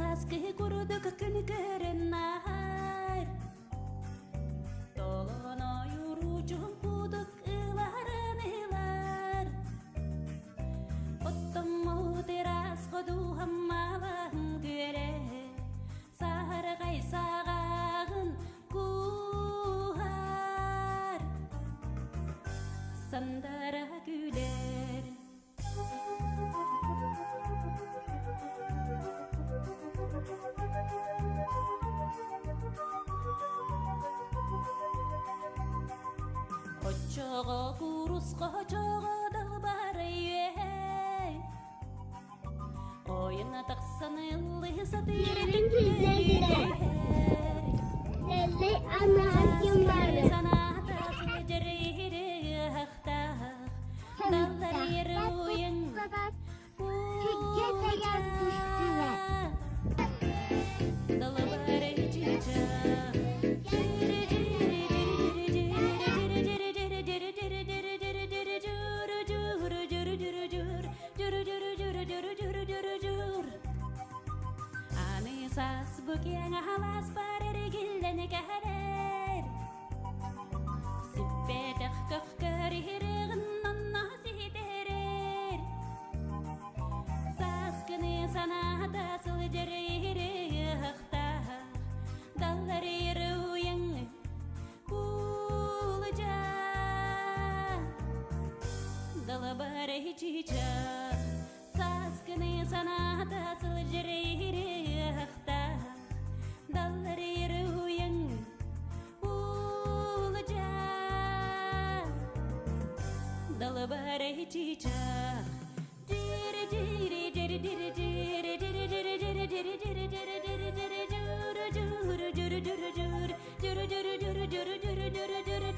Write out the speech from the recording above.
Сааскы курдук күн көрөн ааһар. Толон ойууру чуҥкудук ыларын ылар. Оттоммут ыраас ходуһам малаһын күөрэ, Саһарҕай саҕаҕын кууһар. Сандара күлэр. Оччоҕо курус хочоҕо далбарай үөһэй Ойуна тахсан ыллыы сатыыр Үөрэн күллэрдилэр. Лэллэй анаан кимнары. Санаата сылдьар иһири ыһахтаах Даллар еруйун Сиргэ тайаан түстүлэр. Далабар чычах Аны саас бу киэҥ аһалаас бар эргиллэн кэһэрэр Сиппэтэх көхкөр иһириҕин онно ситэрэр Сааскыны санаата сылдьар иһириэхтаах Даллар ируйаҥ куулдьа Далабар чичах Сааскыны санаата сылдьар иһириэхтаах Даллар ируйаҥ Уулдьа Далабар чичах Дири дири дири дири дири дири дири дири дири дири дири дири дири дюру дюру дюру дюру дюр дюру дюру дюру дюру дюру дюру дюру.